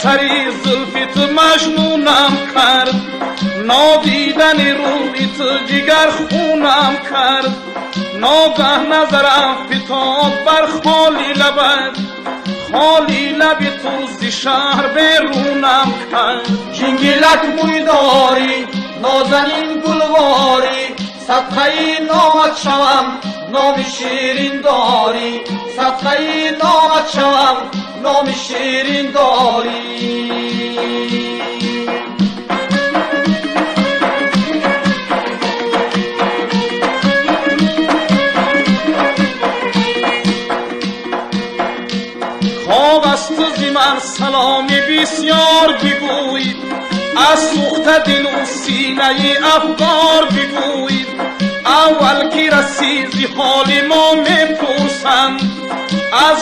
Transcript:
Сари зулфи ту маҷнунам кард, нодидани рӯи ту ҷигар хунам кард. Ногаҳ назарам фитод бар холи лабат, холи лаби ту зи шаҳр берунам кард. Ҷингилак мӯй дорӣ, нозанин гулворӣ, садқаи номат шавам, номи ширин дорӣ. Садқаи номат шавам, номи ширин дорӣ. Хоб аз ту зи ман саломи бисёр бигӯй, аз сӯхта дилу синаи афгор бигӯй. Аввал ки расӣ зи ҳоли мо мепурсанд, аз